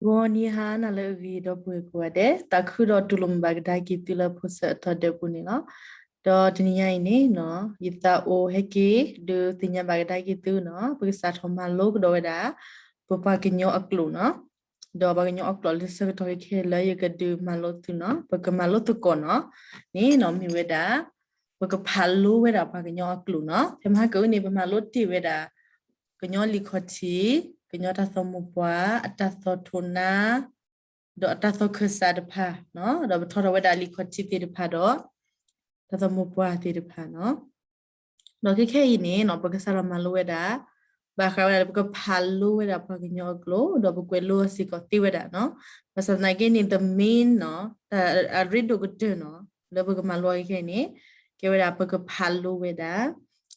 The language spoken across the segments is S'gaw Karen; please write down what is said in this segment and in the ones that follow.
ဂီၤနံၤဟါနၤလၢအဂ့ၤ ဒီပုၢ်ဝဲၢ်ကိးဂၤဒဲး, သးခုဒီးတူၢ်လိာ်မုာ်ဘၣ်ကဒါက့ၤသုလၢဖိဆၢအတီဒၢးပူၤန့ၣ်လီၤ. ဒီးတနံၤညါအံၤန့ၣ်နီၤ ယသးအိၣ်ဟဲက့ၤဒုးသ့ၣ်ညါဘၣ်ကဒါက့ၤသုနီၤ ပကစးထီၣ်မၤလိကဒီးဝဲဒၣ် ပပှၤကညီအကျိာ်နီၤ, ဒီးပှၤကညီအကျိာ်လၢဆၢကတီၢ်ခဲလၢာ်ယကဒုးမၤလိသုနီၤ ပကမၤလိသကိးနီၤ န့ၣ်နီၤ မ့ၢ်ဝဲဒၣ် ပကဖးလိဝဲဒၣ်ပှၤကညီအကျိာ်နီၤ. ဖဲမဟါကအုန့ၣ် ပမၤလိတ့ၢ်ဝဲဒၣ် ကညီလံာ်ခီၣ်ထံး, ကညီတၢ်သီၣ်မိၢ်ပှၢ်, အတၢ်သီၣ်ထိးနါ, ဒီးအတၢ်သီၣ်ခၢၣ်စးတဖၣ်နီၤ, ဒီးပထီထီၣ်ဝဲဒၣ်လံာ်ခီၣ်ထံးသ့ၣ်တဖၣ်ဒီး တၢ်သီၣ်မိၢ်ပှၢ်သ့ၣ်တဖၣ်နီၤ. ဒီးခဲခဲအံၤန့ၣ်နီၤ ပကစးထီၣ်မၤလိဝဲဒၣ် ဘၣ်ဃးဝဲဒၣ်လၢပကဖးလိဝဲဒၣ်ပှၤကညီအကျိာ် ဒီးပကွဲးလိအီၤစ့ၢ်ကီးသ့ဝဲဒၣ်နီၤ. ဘၣ်ဆၣ်သနာ်က့န့ၣ် the main နီၤ တၢ်အရ့ဒိၣ်ကတၢၢ်နီၤ လၢပကမၤလိအီၤခဲခဲအံၤန့ၣ် ကဲဝဲဒၣ်ပကဖးလိဝဲဒၣ်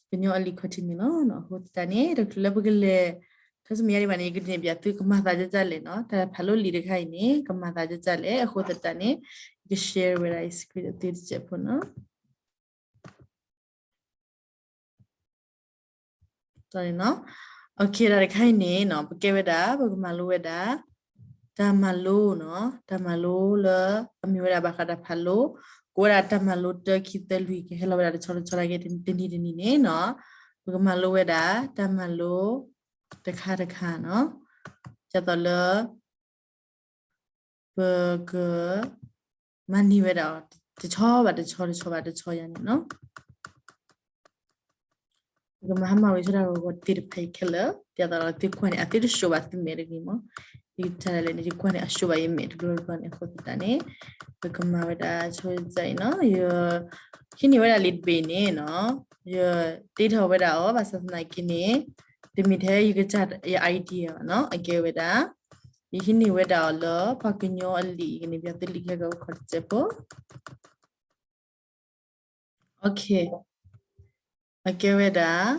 ကညီအလံာ်ခီၣ်ထံးန့ၣ်လီၤ. အဃိသတးန့ၣ် တချုးလၢပကလဲၤ ခါဆူမဲာ်ညါဒံးဘၣ်န့ၣ် ယကန့ၢ်ဘၣ်သုကမၤသးဒ်လဲၣ်နီၤ, တၢ်ဖးလိလံာ်တခါအံၤန့ၣ် ကမၤသးဒ်လဲၣ်. အဃိသတးန့ၣ် ယက share ဝဲဒၣ် screen သုတစဲးဖိနီၤ. တၢ်န့ၣ်နီၤ okay တၢ်တခါအံၤန့ၣ်နီၤ ပကဲဝဲဒၣ် ပကမၤလိဝဲဒၣ် တၢ်မၤလိနီၤ, တၢ်မၤလိလၢ အမ့ၢ်ဝဲဒၣ်ဘၣ်ဃးတၢ်ဖးလိ ကိးဝဲဒၣ်တၢ်မၤလိတၢ ခံ သၢ လွံၢ် ကဟဲလီၤဝဲဒၣ်တဆီတဆီနာ်က့ တနံၤတနံၤန့ၣ်နီၤ ပကမၤလိဝဲဒၣ် တၢ်မၤလိ တခါတခါနီၤ, ဒ်သိးလၢ ပက မၤန့ၢ်ဝဲဒၣ် တဆီဘၣ်တဆီ တဆီဘၣ်တဆီယၤန့ၣ်နီၤ. ပကမၤဟါမၢ်ဝံၤဆိတၢ်ဂီၤဂီၤသ့ၣ်တဖၣ်အံၤခဲလၢာ် ဒ်သိးဒီးသုကွၢ်န့ၣ် အသုတ show ဘၣ်သုမဲာ်တဂ့ၤမး, ယကတၢ်လဲၣ်န့ၣ် ယကွၢ်န့ၣ် အ show ဘၣ်ယမဲာ်တဘျီတဘျီန့ၣ် အဃိသတးန့ၣ် ပကမၤဝဲဒၣ်ဆိစ့ၢ်အံၤနီၤ, ယ ဟံးန့ၢ်ဝဲဒၣ်လံာ်တဘ့ၣ်န့ၣ်နီၤ, ယတ့ထီၣ်ဝဲဒၣ်အီၤ ဘၣ်ဆၣ်သနာ်က့န့ၣ် တမ့ၢ်ထဲယကစၢ်ယ idea ဘၣ်နီၤ, အကဲဝဲဒၣ် ယဟံးန့ၢ်ဝဲဒၣ်အီၤလၢ ပှၤကညီအလံာ် ယကန့ၢ်ဘၣ်သုလံာ်ခဲကီၢ်ခီၣ်တစဲးဖိ okay အကဲဝဲဒၣ်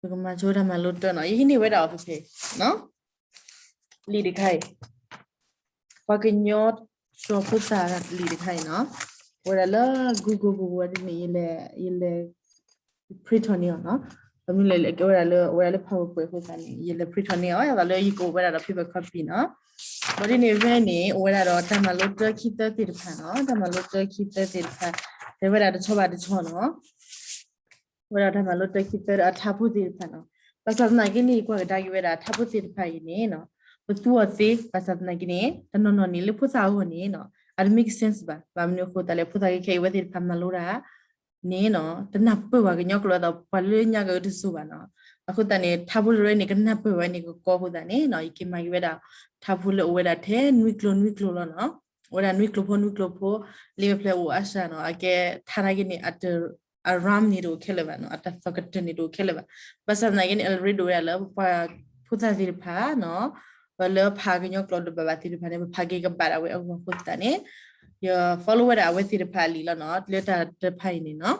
ပကမၤဆိတၢ်မၤလိတၢနီၤ, ယဟံးန့ၢ်ဝဲဒၣ်အီၤဖဲဖဲ လံာ်တခါအံၤ ပှၤကညီစီၤဖိသၣ်လံာ်တခါအံၤနီၤ, ဝဲဒၣ်လၢ Google ပူၤဝဲဒ်န့ၣ် ယလဲၤ print ထီၣ်န့ၢ်အီၤနီၤ, အမ့ၢ်လဲၤကဲဝဲဒၣ်လၢ အဝဲဒၣ်လၢ PowerPoint အဃိသတးန့ၣ် ယလဲၤ print ထီၣ်န့ၢ်အီၤ ဒ်သိးလၢယကအိၣ်ဝဲဒၣ်ဒီး paper copy နီၤ, ဘၣ်ဒ်န့ၣ်ဖဲန့ၣ် အိၣ်ဝဲဒၣ်ဒီးတၢ်မၤလိတၢ ခံ သၢ သ့ၣ်တဖၣ်နီၤ, တၢ်မၤလိတၢ ခံ သၢ သ့ၣ်တဖၣ် တဲဝဲဒၣ်တဆီဘၣ်တဆီနီၤ ဝဲဒၣ်တၢ်မၤလိတၢ ခံ သၢ ဒီးအထါဖိသ့ၣ်တဖၣ်နီၤ, ဘၣ်ဆၣ်သနာ်က့န့ၣ် ယကွၢ်ကဒါက့ၤဝဲဒၣ်အထါဖိသ့ၣ်တဖၣ်အံၤန့ၣ်နီၤ, ပသူအီၤသ့ ဘၣ်ဆၣ်သနာ်က့န့ၣ် တနီၤနီၤန့ၣ် လၢဖိသၣ်အဂီၢ်န့ၣ်နီၤ အတ make sense ဘၣ်, ဘၣ်မနုၤအဃိသတးလဲၣ် ဖိသၣ်ခဲခဲအံၤအဝဲသ့ၣ်တဖၣ်မၤလိတၢ် န့ၣ်နီၤ တနၢ်ပၢၢ်ဘၣ်ကညီကျိာ်အသိး ပှၤလၢညါကအုတစိၤဘၣ်နီၤ, အဃိသတးန့ၣ် ထါဖိတရဲန့ၣ် ကနၢ်ပၢၢ်ဝဲန့ၣ်ကကီအဃိသတးန့ၣ်နီၤ ယက့ၤမၤက့ၤဝဲဒၣ် ထါဖိလၢအိၣ်ဝဲဒၣ်ထဲနွံကျိၤနွံကျိၤလီၤနီၤ, အိၣ်ဝဲဒၣ်နွံကျိၤဖိနွံကျိၤဖိ, လံာ်မဲာ်ဖျၢၣ်အိၣ်အါစှၤနီၤ, အကဲထါနာ်က့န့ၣ် အတ အ rhyme န့ၣ်တအိၣ်ခဲလၢာ်ဘၣ်နီၤ, အတၢ်သီၣ်ကတၢၢ်န့ၣ်တအိၣ်ခဲလၢာ်ဘၣ်, ဘၣ်ဆၣ်သနာ်က့န့ၣ် အရ့ဒိၣ်ဝဲဒၣ်လၢပပှၤဖိသၣ်သ့ၣ်တဖၣ်နီၤ ပှၤလၢဖးကညီကျိာ်တဘၣ်ဘၣ်သ့ၣ်တဖၣ်န့ၣ် ပဖးက့ၤကဘၣ်ဒၣ်ဝဲအဂီၢ်အဃိသတးန့ၣ် ယ follow ဝဲဒၣ်အဝဲသ့ၣ်တဖၣ်အလံာ်လီၤနီၤ, လၢတၢ်တဖၣ်အံၤန့ၣ်နီၤ,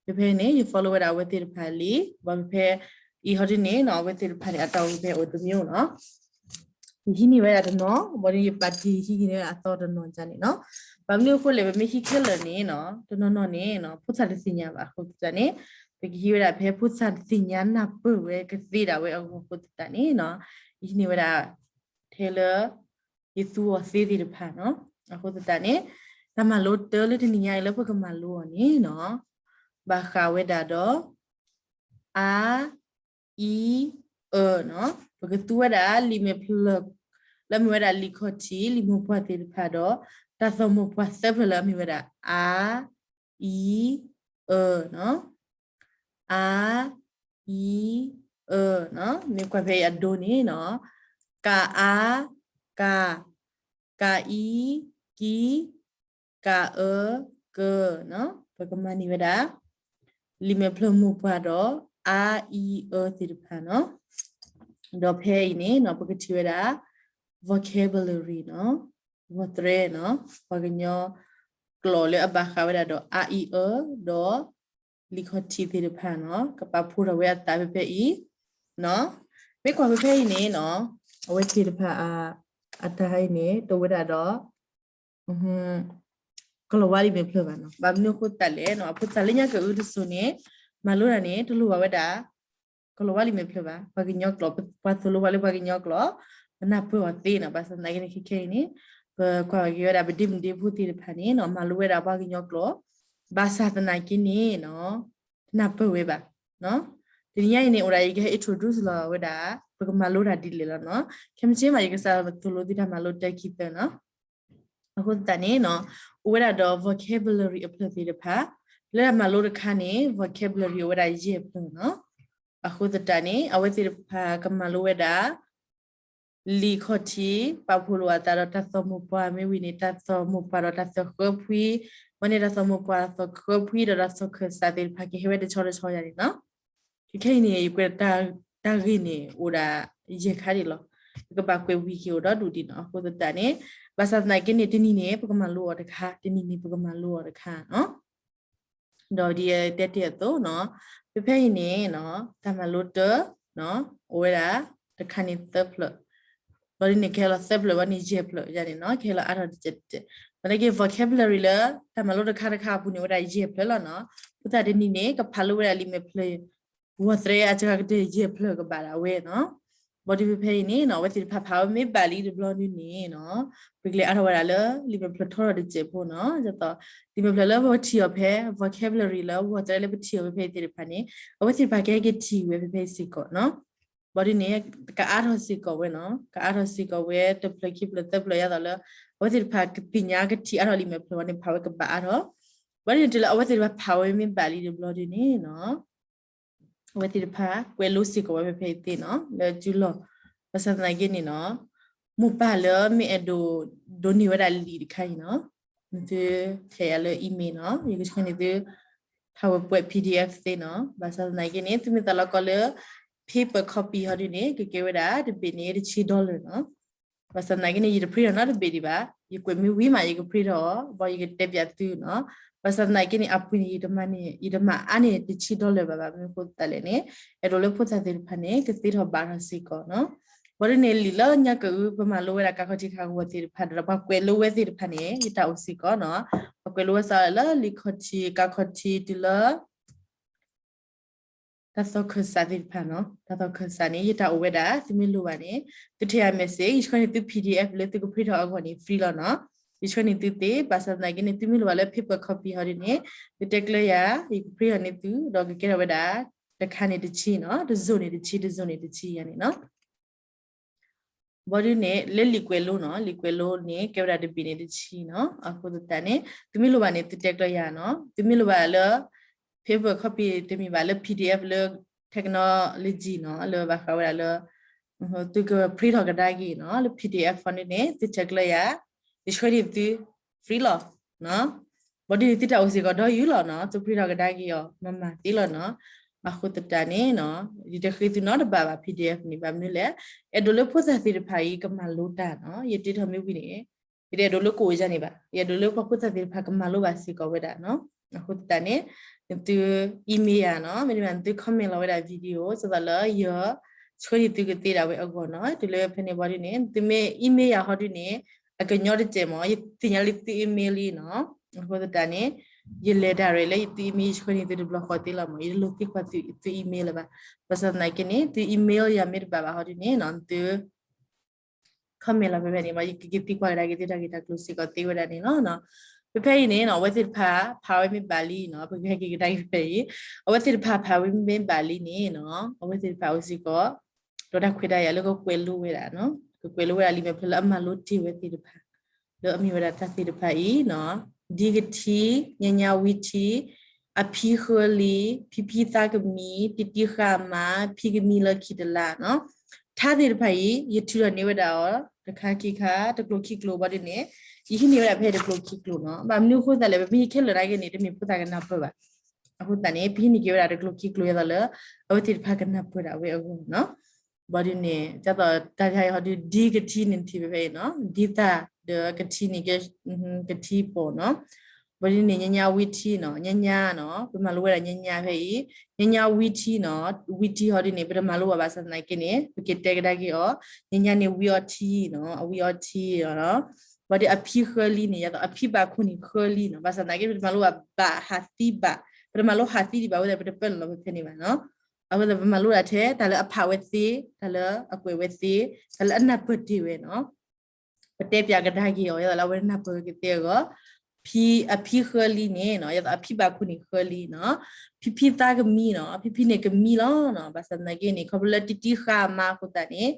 ဖဲဖဲန့ၣ် ယ follow ဝဲဒၣ်အဝဲသ့ၣ်တဖၣ်အလံာ်, ဘၣ်ဖဲဖဲအံၤဟီဒ်န့ၣ်နီၤ အဝဲသ့ၣ်တဖၣ်န့ၣ် အတၢ်အိၣ်ဖဲအိၣ်တမံၤနီၤ ယဟံးန့ၢ်ဝဲဒၣ်တနီၤ, ဘၣ်ဒီးယပာ်တ့ၢ်ဟံးန့ၢ်ဝဲဒၣ်အသီတနီၤန့ၣ်နီၤ, ဘၣ်မနုၤအဃိလဲၣ် ပမ့ၢ်ဟံးခဲလၢာ်န့ၣ်နီၤ တနီၤနီၤန့ၣ်နီၤ ဖိသၣ်တသ့ၣ်ညါဘၣ်အဃိသတးန့ၣ် ပကဟံးဝဲဒၣ်ဖဲဖိသၣ်တသ့ၣ်ညါနၢ်ပၢၢ်ဝဲကသ့ဒၣ်ဝဲအဂီၢ်အဃိသတးန့ၣ်နီၤ, ယဟံးန့ၢ်ဝဲဒၣ် ထဲလၢ ယသူအီၤသ့သ့ၣ်တဖၣ်နီၤ, အဃိသတးန့ၣ် တၢ်မၤလိတၢလၢတနံၤညါအံၤလၢပကမၤလိအီၤန့ၣ်နီၤ ဘၣ်ဃးဝဲဒၣ်ဒီး အ အံ အၢ နီၤ, ပကသူဝဲဒၣ်လံာ်မဲာ်ဖျၢၣ် လၢအမ့ၢ်ဝဲဒၣ်လံာ်ခီၣ်ထံး လံာ်မိၢ်ပှၢ်သ့ၣ်တဖၣ်ဒီး တၢ်သီၣ်မိၢ်ပှၢ်သၢဖျၢၣ်လၢအမ့ၢ်ဝဲဒၣ် အ အံ အၢ နီၤ, အ အံ အၢ နီၤ, မ့ၢ်ကွၢ်ဖဲအံၤအဒိန့ၣ်နီၤ, က အါ က က အံ ကံ က အၢ ကၢ နီၤ, ပကမၤန့ၢ်ဝဲဒၣ် လံာ်မဲာ်ဖျၢၣ်မိၢ်ပှၢ်ဒီး အ အံ အၢ သ့ၣ်တဖၣ်နီၤ, ဒီးဖဲအံၤန့ၣ်နီၤ ပကထံၣ်ဝဲဒၣ် vocabulary နီၤ, ဝီၢ်သရဲနီၤ, ပှၤကညီကျိာ်လၢအဘၣ်ဃးဝဲဒၣ်ဒီး အ အံ အၢ ဒီး လံာ်ခီၣ်ထံးသ့ၣ်တဖၣ်နီၤ, ကပာ်ဖှိၣ်ထီၣ်ဝဲအသးဖဲဖဲအံၤနီၤ, မ့ၢ်ကွၢ်ဖဲဖဲအံၤန့ၣ်နီၤ, အဝဲသ့ၣ်တဖၣ် အတၢ်ဟါအံၤန့ၣ် တအိၣ်ဝဲဒၣ်ဒီး ကလီၤဝါလံာ်မဲာ်ဖျၢၣ်ဘၣ်နီၤ, ဘၣ်မနုၤအဃိသတးလဲၣ်နီၤ, အဖိသၣ်လၢညါကအုတစိၤန့ၣ် မၤလိတၢ်န့ၣ် တလိၣ်ဘၣ်ဝဲဒၣ် ကလီၤဝါလံာ်မဲာ်ဖျၢၣ်ဘၣ်, ပှၤကညီကျိာ် ပှၤသိၣ်လိပှၤလၢပှၤကညီကျိာ် ပနၢ်ပၢၢ်အီၤသ့နီၤ. ဘၣ်ဆၣ်သနာ်က့န့ၣ် ခဲခဲအံၤန့ၣ် ပကွၢ်က့ၤဝဲဒၣ် ပဒ့မုၣ်ဒ့ဖိသ့ၣ်တဖၣ်န့ၣ်နီၤ မၤလိဝဲဒၣ်ပှၤကညီကျိာ်, ဘၣ်ဆၣ်သနာ်က့န့ၣ်နီၤ တနၢ်ပၢၢ်ဝဲဘၣ်. တနံၤညါအံၤန့ၣ် အိၣ်ဒၣ်ယကဟဲ introduce လီၤဝဲဒၣ် ပကမၤလိတၢ်ဒ်လဲၣ်လီၤနီၤ. ခဲမုၢ်ဆ့ၣ်မး ယကစးသိၣ်လိသုတၢ်မၤလိတၢ်ခံသၢနီၤ. အဃိသတးန့ၣ်နီၤ အိၣ်ဝဲဒၣ်ဒီး vocabulary အဖျၢၣ်သ့ၣ်တဖၣ်, လၢတၢ်မၤလိတခါန့ၣ် vocabulary အိၣ်ဝဲဒၣ်ယဲၢ်ဖျၢၣ်နီၤ. အဃိသတးန့ၣ် အဝဲသ့ၣ်တဖၣ်ကမၤလိဝဲဒၣ် လံာ်ခီၣ်ထံး ပာ်ဖှိၣ်လိာ်အသးဒီးတၢ်သီၣ်မိၢ်ပှၢ် မ့ၢ်ဝံၤန့ၣ် တၢ်သီၣ်မိၢ်ပှၢ်ဒီးတၢ်သီၣ်ဃၢဖှံ, မ့ၢ်န့ၣ် တၢ်သီၣ်မိၢ်ပှၢ်သီၣ်ဃၢဖှံဒီးတၢ်သီၣ်ခၢၣ်စးသ့ၣ်တဖၣ် ကဟဲဝဲတဆီတဆီယၤန့ၣ်နီၤ. ခဲခဲအံၤန့ၣ် ယကွဲးတၢ်ဂ့ၢ်န့ၣ် အိၣ်ဒၣ်ယဲၢ်ခါဒံးလီၤ. ပကဘၣ်ကွဲးဝံၤက့ၤအိၣ်ဒီဒူၣ်ဒံးနီၤ. အဃိသတးန့ၣ် ဘၣ်ဆၣ်သနာ်က့န့ၣ် တနံၤန့ၣ် ပကမၤလိအီၤတခါ, တနံၤန့ၣ် ပကမၤလိအီၤတခါနီၤ. ဒီးဒ်ယတဲတ့ၢ်အသိးနီၤ, ဖဲဖဲအံၤန့ၣ်နီၤ တၢ်မၤလိတၢ် အိၣ်ဝဲဒၣ် တခါန့ၣ်သၢဖျၢၣ်, ဘၣ်ဒ်န့ၣ် ကဟဲလီၤသၢဖျၢၣ် ဘၣ်န့ၣ်ယဲၢ်ဖျၢၣ်ယၤန့ၣ်နီၤ, ကဟဲလီၤအါထီၣ်တစဲးတစဲး. ဘၣ်သနာ်က့ vocabulary လၢ တၢ်မၤလိတခါတခါအပူၤန့ၣ် အိၣ်ဝဲဒၣ်ယဲၢ်ဖျၢၣ်လီၤနီၤ. အဃိသတးတနံၤန့ၣ် ကဖးလိဝဲဒၣ်လံာ်မဲာ်ဖျၢၣ် ဝီၤသရဲအစှၤကတၢၢ်ယဲၢ်ဖျၢၣ်ကဘၣ်ဒၣ်ဝဲနီၤ. ဘၣ်ဒ်ဖဲဖဲအံၤန့ၣ်နီၤ အဝဲသ့ၣ်တဖၣ်ဖးဝဲမ့ၢ်ဘၣ်လံတဘျီဒုန့ၣ်နီၤ, ပကလဲၤအါထီၣ်ဝဲဒၣ်လၢလံာ်မဲာ်ဖျၢၣ်ထီထီၣ်တစဲးဖိနီၤ. ဒ်သိး လံာ်မဲာ်ဖျၢၣ်လၢပထံၣ်အီၤဖဲ vocabulary လၢ ဝီၤသရဲလၢပထံၣ်အီၤဖဲဖဲသ့ၣ်တဖၣ်န့ၣ် အဝဲသ့ၣ်တဖၣ်ကဟဲက့ၤထံၣ်ဝဲဖဲဖဲစ့ၢ်ကီးနီၤ. ဘၣ်ဒ်န့ၣ် ကအါထီၣ်စ့ၢ်ကီးဝဲနီၤ, ကအါထီၣ်စ့ၢ်ကီးဝဲတဖျၢၣ်ခံဖျၢၣ်သၢဖျၢၣ်ယါသိးလၢ အဝဲသ့ၣ်တဖၣ်ကသ့ၣ်ညါကထံၣ်အါထီၣ်လံာ်မဲာ်ဖျၢၣ်ဝဲန့ၣ် ဖးဝဲကဘၣ်အါထီၣ်. ဘၣ်ဒ်န့ၣ်တုၤလၢအဝဲသ့ၣ်တဖၣ်ဖးဝဲမ့ၢ်ဘၣ်လံတဘျီဒုန့ၣ်နီၤ အဝဲသ့ၣ်တဖၣ် ကွဲးလိစ့ၢ်ကီးဝဲဖဲဖဲအံၤသ့နီၤ လၢစုလီၢ်. ဘၣ်ဆၣ်သနာ်က့န့ၣ်နီၤ မိၢ်ပၢ်လၢမ့ၢ်အဲၣ်ဒိး ဒိးန့ၢ်ဝဲဒၣ်လံာ်တခါအံၤနီၤ, နသု ဖျဲးယၤလၢ email နီၤ, ယကဆှၢန့ၢ်သု ထးဝဲပှဲၤ PDF သ့နီၤ. ဘၣ်ဆၣ်သနာ်က့န့ၣ် သုမ့ၢ်သးလီကီၢ်လၢ paper copy ဟီဒုန့ၣ် ကကဲဝဲဒၣ်တဘ့ၣ်န့ၣ် တဆံ dollar နီၤ. ဘၣ်ဆၣ်သနာ်က့န့ၣ် ယတ print ထီၣ်နီတဘ့ၣ်ဒံးဘၣ်, ယကွဲးမ့ၢ်ဝံၤမး ယက print ထီၣ်အီၤ ဘၣ်ယကတဲပၠးသုနီၤ. ဘၣ်ဆၣ်သနာ်က့န့ၣ် အပှ့ၤန့ၣ် ယတမၤန့ၢ် ယတမၤအါန့ၢ်တဆံ dollar ဘၣ်ဘၣ်. မနုၤအဃိသတးလဲၣ်န့ၣ် အဲၣ်ဒိးလၢဖိသၣ်သ့ၣ်တဖၣ်န့ၣ် ကသ့ထီၣ်ဘၣ်ထီၣ်စ့ၢ်ကီးနီၤ. ဘၣ်ဒ်န့ၣ် လံာ်လၢညါကအု ပမၤလိဝဲဒၣ်ကးခီၣ်ထံးခးကဝီၤသ့ၣ်တဖၣ်ဒီး ပှၤကွဲးလိဝဲသ့ၣ်တဖၣ်န့ၣ် ယတၢ်အိၣ်စ့ၢ်ကီးနီၤ. ပှၤကွဲးလိဝဲစးလၢလံာ်ခီၣ်ထံး ကးခီၣ်ထံးတုၤလၢ တၢ်သီၣ်ခၢၣ်စးသ့ၣ်တဖၣ်နီၤ. တၢ်သီၣ်ခၢၣ်စးန့ၣ် ယတၢ်အိၣ်ဝဲဒၣ် သုမ့ၢ်လိၣ်ဘၣ်န့ၣ် သုထဲယၤ message ယဆှၢန့ၢ်သု PDF လၢသုက print ထီၣ်အဂီၢ်န့ၣ် free လီၤနီၤ. ယဆှၢန့ၢ်သုသ့, ဘၣ်ဆၣ်သနာ်က့န့ၣ် သုမ့ၢ်လိၣ်ဘၣ်လၢ paper copy ဟီဒုန့ၣ် သုတဲကျၢၤယၤ ယက print ထီၣ်န့ၢ်သု ဒီးကကဲထီၣ်ဝဲဒၣ် တခါန့ၣ်တဆံနီၤ, တစိၤန့ၣ်တဆံ, တစိၤန့ၣ်တဆံယၤန့ၣ်နီၤ. ဘၣ်ဒုန့ၣ် လၢလံာ်ကွဲးလိနီၤ, လံာ်ကွဲးလိန့ၣ် ကဲဝဲဒၣ်တဘ့ၣ်န့ၣ်တဆံနီၤ. အဃိသတးန့ၣ် သုမ့ၢ်လိၣ်ဘၣ်န့ၣ် သုတဲကျၢၤယၤနီၤ. သုမ့ၢ်လိၣ်ဘၣ်လၢ paper copy တမ့ၢ်ဘၣ်လၢ PDF လၢ technology နီၤ, လၢဘၣ်ဃးဝဲဒၣ်လၢ သုက print ထီၣ်ကဒါက့ၤနီၤ, လၢ PDF ဖီန့ၣ်န့ၣ် သုတဲကျၢၤယၤ, ယဆှၢန့ၢ်သု free လီၤ. ဘၣ်ဒုန့ၣ် သုတၢ်အိၣ်စ့ၢ်ကီးဒီးယုာ်လီၤနီၤ, သု print ထီၣ်ကဒါက့ၤအီၤ မၤမၤသ့လီၤနီၤ. အဃိသတးန့ၣ်နီၤ, ယတဃ့သုနီတဘ့ၣ်ဘၣ် PDF န့ၣ် ဘၣ်မနုၤလဲၣ်, အဲၣ်ဒိးလၢဖိသၣ်သ့ၣ်တဖၣ်အံၤကမၤလိတၢ်နီၤ, ယတ့ထီၣ်မ့ၢ်ဝံၤန့ၣ် ယတအဲၣ်ဒိးလၢကအိၣ်ယါန့ၣ်ဘၣ်, ယအဲၣ်ဒိးလၢပှၤဖိသၣ်သ့ၣ်တဖၣ်ကမၤလိဘၣ်စ့ၢ်ကီးဝဲဒၣ်နီၤ. အဃိသတးန့ၣ် နသု email ယၤနီၤ, မ့တမ့ၢ်နသု comment လီၤဝဲဒၣ် video ဒ်သိးလၢယ ဆှၢန့ၢ်သုကသ့ဒၣ်ဝဲအဂီၢ်နီၤ. တုၤလၢဖဲန့ၣ်ဘၣ်ဒုန့ၣ် နသုမ့ၢ် email ယၤဟီဒုန့ၣ် အကညီတစဲးမ့ၢ် ယသ့ၣ်ညါလၢသု email လံနီၤ. အဃိသတးန့ၣ် ယလဲၤ direct လၢယသု email ယဆှၢန့ၢ်သုတဘျီဃီသ့လီၤမ့ၢ်, ယတလိၣ်သံကွၢ်သု email လၢၤဘၣ်. ဘၣ်ဆၣ်သနာ်က့န့ၣ် သု email ယၤမ့ၢ်တဘၣ်ဘၣ်ဟီဒုန့ၣ်နီၤ နသု comment လီၤဖဲဖဲန့ၣ်မ့ၢ် ယကက့ၤသံကွၢ်ကဒါက့ၤသုတၢ်ဂ့ၢ်တၢ်ကျိၤစ့ၢ်ကီးသ့ဝဲဒၣ်န့ၣ်လီၤ. ဖဲဖဲအံၤန့ၣ်နီၤ အဝဲသ့ၣ်တဖၣ် ဖးဝဲမ့ၢ်ဘၣ်လံနီၤ, ပကဟဲက့ၤကဒါက့ၤဖဲအံၤ, အဝဲသ့ၣ်တဖၣ်ဖးဝဲမ့ၢ်ဘၣ်လံန့ၣ်နီၤ အဝဲသ့ၣ်တဖၣ်အိၣ်စ့ၢ်ကီး ဒီးတၢ်ခွဲးတၢ်ယာ်လၢကကွဲးလိဝဲဒၣ်နီၤ, ကကွဲးလိဝဲဒၣ်လံာ်မဲာ်ဖျၢၣ်လၢအမၤလိတ့ၢ်ဝဲသ့ၣ်တဖၣ် လၢအမ့ၢ်ဝဲဒၣ်တၢ်သ့ၣ်တဖၣ်အံၤနီၤ, ဒ်ကထံ, ညါညါဝံထံ, အဖံဃၢလံ, ဖံဖံသးကမံၤ, တံတံဃာ်မး, ဖံကမံလၢခံတလါနီၤ. ထါသ့ၣ်တဖၣ်အံၤ ယထုးထီၣ်န့ၢ်ဝဲဒၣ်အီၤ တခါခံခါ တကျိၤခံကျိၤဘၣ်ဒုန့ၣ် ယဟံးန့ၢ်ဝဲဒၣ်ဖဲတကျိၤခံကျိၤနီၤ. ဘၣ်မနုၤအဃိသတးလဲၣ် ပမ့ၢ်ဟံးခဲလၢာ်နာ်က့န့ၣ် တမ့ၢ်ဖိသၣ်ကနၢ်ပၢၢ်ဘၣ်. အဃိသတးန့ၣ် ပဟံးန့ၢ်က့ၤဝဲဒၣ်တကျိၤခံကျိၤဒ်သိးလၢ အဝဲသ့ၣ်တဖၣ်ကနၢ်ပၢၢ်ဒၣ်ဝဲအဂီၢ်နီၤ. ဘၣ်ဒုန့ၣ် ဒ်သိးတၢ်ယါအံၤဟီဒု ဒ်ကထံန့ၣ်ထံၣ်ဖဲဖဲအံၤနီၤ, ဒ်သၣ်ဒီးကထံန့ၣ်ကဲ ကထံပိာ်နီၤ. ဘၣ်ဒုန့ၣ် ညါညါဝံထံနီၤ, ညါညါနီၤ ပမၤလိဝဲဒၣ်ညါညါဖဲအံၤ, ညါညါဝံထံနီၤ, ဝံထံဟီဒုန့ၣ် ပတမၤလိဘၣ်ဘၣ်ဆၣ်သနာ်က့န့ၣ် ပက့ၤတဲကဒါက့ၤအီၤ, ညါညါန့ၣ်ဝံအီထံနီၤ, အဝံအီထံနီၤ. ဘၣ်ဒုအဖံဃၢလံန့ၣ် ယသိးအဖံဘၣ်ခိၣ်န့ၣ်ဃၢလံနီၤ, ဘၣ်ဆၣ်သနာ်က့ ပတမၤလိဘၣ်ဘၣ်ဟးသံဘၣ်, ပတမၤလိဟးသံဒံးဘၣ်ဝဲဒၣ် ပတပာ်လီၤဖဲဖဲန့ၣ်ဘၣ်နီၤ. အဝဲသ့ၣ်ပမၤလိဒၣ်ထဲ တၢ်လၢအဖးဝဲသ့, တၢ်လၢအကွဲးဝဲသ့, တၢ်လၢအနၢ်ပၢၢ်တ့ၢ်ဝဲနီၤ. ပတဲပၠးကဒါက့ၤအီၤ ဒ်သိးလၢအဝဲနၢ်ပၢၢ်ကသ့အဂီၢ်, ဖံအဖံဃၢလံန့ၣ်နီၤ, ဒ်သိးအဖံဘၣ်ခိၣ်န့ၣ်ဃၢလံနီၤ, ဖံဖံသးကမံနီၤ, ဖံဖံန့ၣ်ကမံလီၤနီၤ. ဘၣ်ဆၣ်သနာ်က့န့ၣ် ခီဖျိလၢတံတံဃာ်အမါအဃိသတးန့ၣ်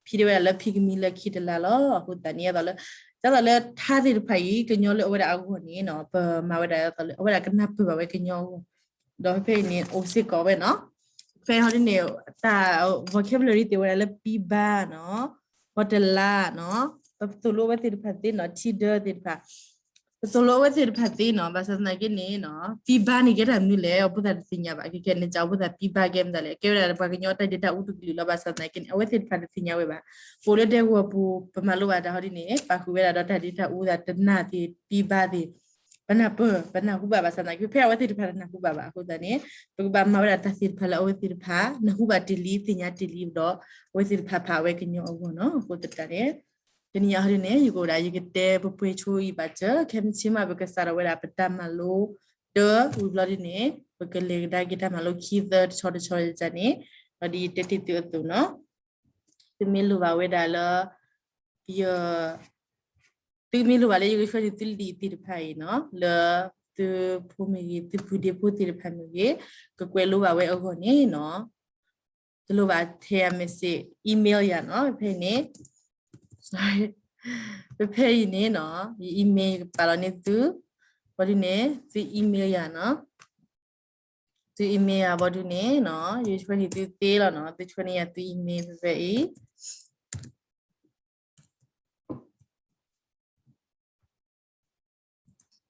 ဖံတဲဝဲဒၣ်လၢဖံကမံလၢခံတလါလီၤ. အဃိသတးန့ၣ် ဒ်သိးလၢ ဒ်သိးလၢထါသ့ၣ်တဖၣ်အံၤ ကညီလၢအဝဲဒၣ်အဂီၢ်န့ၣ်နီၤ, ပမၤဝဲဒၣ်ဒ်သိးလၢအဝဲဒၣ်ကနၢ်ပၢၢ်ဘၣ်ဝဲကညီအဂီၢ်, ဒီးဖဲဖဲအံၤန့ၣ် အိၣ်စ့ၢ်ကီးဝဲနီၤ. ဖဲဟီဒ်န့ၣ် တၢ် vocabulary သ့ၣ်ဝဲဒၣ်လၢပံဘါနီၤ, ဟီတလါနီၤ, ပသိၣ်လိအဝဲသ့ၣ်တဖၣ်သ့နီၤ, ထံဒၢသ့ၣ်တဖၣ် ပသိၣ်လိအဝဲသ့ၣ်တဖၣ်သ့နီၤ. ဘၣ်ဆၣ်သနာ်က့န့ၣ်နီၤ, ပံဘါန့ၣ်ကဲတၢ်မနုၤလဲၣ်, အဖိသၣ်တသ့ၣ်ညါဘၣ်. ခဲခဲန့ၣ် ကအိၣ်ဖိသၣ်ပံဘါကဲမတၤလဲၣ်, ကဲဝဲဒၣ်ပှၤကညီတၢ်ဒ့တၢ်အူတကလုာ်လီၤ. ဘၣ်ဆၣ်သနာ်က့န့ၣ် အဝဲသ့ၣ်တဖၣ်တသ့ၣ်ညါဝဲဘၣ်. ပအိၣ်လၢဒဲကဝီၤပူၤ ပမၤလိဘၣ်တၢ်ဟီဒ်န့ၣ် ပာ်ဃုာ်ဝဲဒၣ်ဒီးတၢ်ဒ့တၢ်အူသ့ၣ်တဖၣ် ပနၢ်ပၢၢ် ပနၢ်ဟူဘၣ်. ဘၣ်ဆၣ်သနာ်က့ ဖဲအဝဲသ့ၣ်တဖၣ်တနၢ်ဟူဘၣ်ဘၣ်အဃိသတးန့ၣ် ပကဘၣ်မၤဝဲဒၣ်တၢ်သ့ၣ်တဖၣ်လၢအဝဲသ့ၣ်တဖၣ် နၢ်ဟူဘၣ်တ့ၢ်လံ သ့ၣ်ညါတ့ၢ်လံဒီး အဝဲသ့ၣ်တဖၣ်ဖးဝဲကညီအဂီၢ်နီၤ. အဃိသတးန့ၣ် တနံၤညါဟီဒ်န့ၣ် ယကအိၣ်ဒၣ် ယကတဲပှဲၤပှဲၤဆိအံၤဘၣ်စၢၤ, ခဲမုၢ်ဆ့ၣ်မး ပကစးထီၣ်ဝဲဒၣ်ပတၢ်မၤလိတၢ်ဝံၤဘျီဒ်န့ၣ် ပကလဲၤကဒါက့ၤတၢ်မၤလိခံသၢတဆီတဆီန့ၣ်, ဒီးဒ်ယတဲတ့ၢ်သုအသိးနီၤ, သုမ့ၢ်လိၣ်ဘၣ်ဝဲဒၣ်လၢ ယ သုမ့ၢ်လိၣ်ဘၣ်လၢယကဆှၢန့ၢ်သုလံာ်သ့ၣ်တဖၣ်အံၤနီၤ, လၢသုဖိမ့ၢ်ဂ့ၤ သုပုၢ်ဒ့ဖိသ့ၣ်တဖၣ်မ့ၢ်ဂ့ၤ ကကွဲးလိဘၣ်ဝဲအဂီၢ်န့ၣ်နီၤ, တလိၣ်ဘၣ်ထဲယၤ message, email ယၤနီၤ, ဖဲအံၤန့ၣ် ဖဲအံၤန့ၣ်နီၤ, ယ email ယကပာ်လီၤန့ၢ်သု, ဘီဒုန့ၣ် သု email ယၤနီၤ, သု email ယၤ ဘီဒုန့ၣ်နီၤ, ယဆှၢန့ၢ်သုသ့လီၤနီၤ, သုဆှၢန့ၢ်ယၤသု email ဖဲဖဲ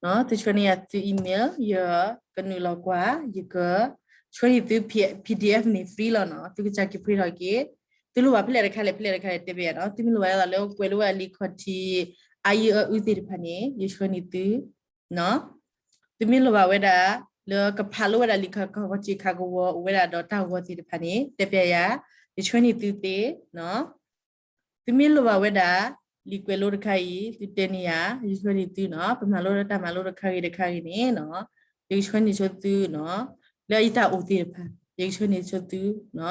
အံၤ သုဆှၢန့ၢ်ယၤသု email ယကနုာ်လီၤကွၢ်, ယကဆှၢန့ၢ်သု PDF န့ၣ် free လီၤနီၤ, သုကစၢ်က့ၤ print ထီၣ်က့ၤ, သုလိၣ်ဘၣ်ဖဲလဲၣ်တခါလဲၣ် ဖဲလဲၣ်တခါလဲၣ် တဲဘၣ်ယၤနီၤ, သုမ့ၢ်လိၣ်ဘၣ်ဒ်သိးလၢကွဲးလိဝဲဒၣ်လံာ်ခီၣ်ထံး အါယအုသ့ၣ်တဖၣ်န့ၣ် ယဆှၢန့ၢ်သု သုမ့ၢ်လိၣ်ဘၣ်ဝဲဒၣ် လၢကဖးလိဝဲဒၣ်လံာ်ခီၣ်ထံးခးကဝီၤ အိၣ်ဝဲဒၣ်ဒီးတၢ်ဂီၤသ့ၣ်တဖၣ်န့ၣ် တဲဘၣ်ယၤ, ယဆှၢန့ၢ်သုသ့နီၤ, သုမ့ၢ်လိၣ်ဘၣ်ဝဲဒၣ် လံာ်ကွဲးလိတခါအံၤ သုတဲန့ၢ်ယၤ ယဆှၢန့ၢ်သုနီၤ, ပမၤလိတၢ်မၤလိတခါဂ့ၤတခါဂ့ၤန့ၣ်နီၤ, ယကဆှၢန့ၢ်ဆိသုနီၤ, လၢယတၢ်အိၣ်သ့ၣ်တဖၣ် ယကဆှၢန့ၢ်ဆိသုနီၤ,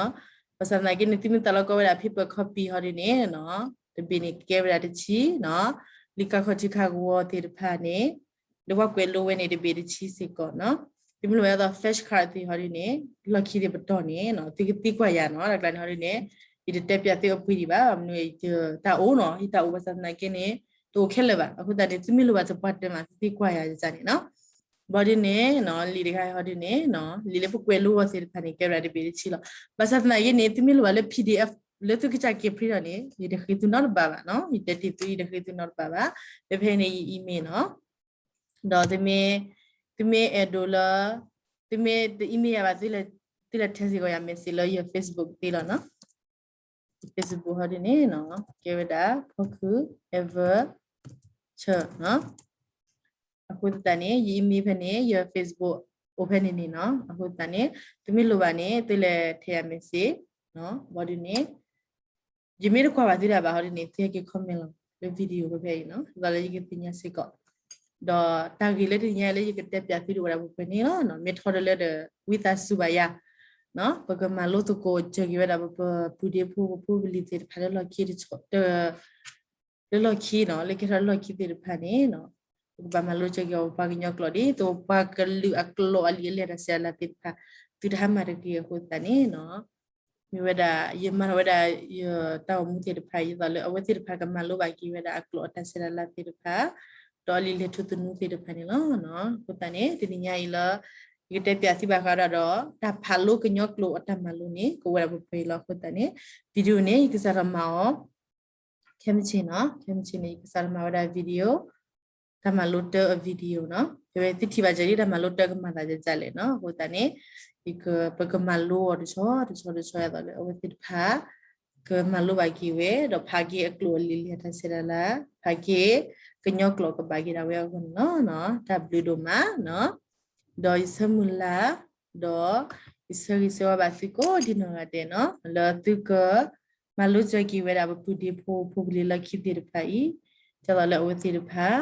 ဘၣ်ဆၣ်သနာ်က့န့ၣ် သုမ့ၢ်သးလီကီဝဲဒၣ် paper copy ဟီဒ်န့ၣ်နီၤ, တဘ့ၣ်န့ၣ်ကဲဝဲဒၣ်တဆံနီၤ, လံာ်ခီၣ်ထံးခးကဝီၤသ့ၣ်တဖၣ်န့ၣ် လၢပှၤကွဲးလိဝဲန့ၣ် တဘ့ၣ်တဆံစ့ၢ်ကီးနီၤ, သုမ့ၢ်လိၣ်ဝဲဒၣ် flashcard သ့ၣ်ဟီဒ်န့ၣ် လီၢ်ခံသ့ၣ်ပတီၢ်န့ၣ်နီၤ, သုကသံကွၢ်ယၤနီၤ, တၢ်ကျါန့ၣ်ဟီဒ်န့ၣ် ယတတဲပၠးသုအပှ့ၤဒံးဘၣ်, မနုၤ ယတၢ်အိၣ်နီၤ, ယတၢ်အိၣ်ဘၣ်ဆၣ်သနာ်က့န့ၣ် တအိၣ်ခဲလၢာ်ဘၣ်, အဃိသတးန့ၣ် သုမ့ၢ်လိၣ်ဘၣ်သပှၢ်တၢၢ်မး သုသံကွၢ်ယၤန့ၣ်နီၤ, ဘီဒ်န့ၣ်နီၤ, လံာ်တခါဟီဒ်န့ၣ်နီၤ, လံာ်လၢပကွဲးလိအီၤသ့ၣ်တဖၣ်န့ၣ် ကဲဝဲဒၣ်တဘ့ၣ်တဆံလီၤ, ဘၣ်ဆၣ်သနာ်က့န့ၣ် သုမ့ၢ်လိၣ်ဘၣ်လၢ PDF လၢသုကစၢ်က့ၤ print ထီၣ်န့ၣ် ယတဃ့သုနီတဘးဘၣ်နီၤ, ယတဲတ့ၢ်သု ယတဃ့သုနီတဘးဘၣ်, ဖဲဖဲန့ၣ် ယ email နီၤ, ဒီးသုမ့ၢ် သုမ့ၢ်အဲၣ်ဒိးလၢ သုမ့ၢ်တ email ယၤဘၣ် သုလဲၤ text စ့ၢ်ကီးယၤ message လၢယ Facebook သ့လီၤနီၤ, Facebook ဟီဒ်န့ၣ်နီၤ, ကဲဝဲဒၣ် ဖီခု Ever ဆၢနီၤ, အဃိသတးန့ၣ် ယ email ဖဲန့ၣ် ယ Facebook အိၣ်ဖဲန့ၣ်န့ၣ်နီၤ, အဃိသတးန့ၣ် သုမ့ၢ်လိၣ်ဘၣ်န့ၣ် သုလဲၤထဲယၤ message ဘီဒ်န့ၣ် ယမ့ၢ်တကွၢ်ဘၣ်သုတၢ်ဘၣ်ဟီဒ်န့ၣ် သုဟဲက့ၤ comment လီၤ လၢ video ဖဲဖဲအံၤနီၤ, ဒ်သိးလၢယကသ့ၣ်ညါစ့ၢ်ကီး, ဒီးတၢ်ဂ့ၢ်လၢတနံၤညါလၢယကတဲပၠးသုတအိၣ်ဝဲဒၣ်ပှဲၤပှဲၤန့ၣ်လီၤ, မ့ၢ်ထီတလၢဒီး ဝံသးစူၤဘၣ်ယၤ, ပကမၤလိသကိးစၢၤက့ၤဝဲဒၣ်ပပုၢ်ဒ့ဖိ ပဖိပလံၤသ့ၣ်တဖၣ်လၢလီၢ်ခံတဆီ လၢလီၢ်ခံနီၤ, လၢကဲထီၣ်လၢလီၢ်ခံသ့ၣ်တဖၣ်န့ၣ်နီၤ, ပကဘၣ်မၤလိစၢၤက့ၤအီၤ ပပှၤကညီကျိာ် ဒ်သိးပှၤကလုာ်အကျိာ်အလံာ်အလဲၢ်တၢ်ဆဲးတၢ်လၤသ့ၣ်တဖၣ် သုတဟါမၢ်တဂ့ၤအဃိသတးန့ၣ်နီၤ, မ့ၢ်ဝဲဒၣ် ယမၤထီၣ်ဝဲဒၣ်ယတၢ်အိၣ်မူသ့ၣ်တဖၣ် ဒ်သိးလၢအဝဲသ့ၣ်တဖၣ်ကမၤလိဘၣ်က့ၤဝဲဒၣ်အကျိာ်အတၢ်ဆဲးတၢ်လၤသ့ၣ်တဖၣ် ဒီးအလံာ်လဲၢ်ထူသနူသ့ၣ်တဖၣ်န့ၣ်လီၤ. အဃိသတးန့ၣ် တနံၤညါအံၤလၢ ယကတဲပၠးသုဘၣ်ဃးဒီး တၢ်ဖးလိကညီကျိာ်အတၢ်မၤလိန့ၣ် ကအိၣ်ဝဲဒၣ်ပှဲၤပှဲၤအံၤလီၤ. အဃိသတးန့ၣ် video န့ၣ် ယကစးထီၣ်မၤအီၤ ခဲမုၢ်ဆ့ၣ်နီၤ, ခဲမုၢ်ဆ့ၣ်န့ၣ် ယကစးထီၣ်မၤဝဲဒၣ် video တၢ်မၤလိတၢ်အ video နီၤ, ဖဲသုထံၣ်ဘၣ်စၢၤလံ တၢ်မၤလိတၢ်ကမၤသးဒ်လဲၣ်နီၤ. အဃိသတးန့ၣ် ယက ပကမၤလိအီၤတဆီ တဆီတဆီ ဒ်သိးလၢအဝဲသ့ၣ်တဖၣ် ကမၤလိဘၣ်က့ၤဝဲ ဒီးဖးက့ၤအကျိာ်အလံာ်လဲၢ်တၢ်ဆဲးတၢ်လၤ ဖးက့ၤကညီကျိာ်ကဘၣ်က့ၤဒၣ်ဝဲအဂီၢ်န့ၣ်လီၤ. တၢ်ဘျုးဒိၣ်မးနီၤ. ဒီးယဆၢမုၢ်လၢ် ဒီးယဆၢဂ့ၤဆၢဝါဘၣ်သုကိးဒံနီၢ်ဂၤဒဲးနီၤ လၢသုက မၤလိစၢၤက့ၤဝဲဒၣ်ပပုၢ်ဒ့ဖိ ဖိပလံၤလီၢ်ခံသ့ၣ်တဖၣ်အံၤ ဒ်သိးလၢအဝဲသ့ၣ်တဖၣ်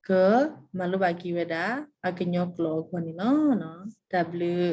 ကမၤလိဘၣ်က့ၤဝဲဒၣ် အကညီကျိာ်အဂီၢ်န့ၣ်လီၤ. တၢ်ဘျုး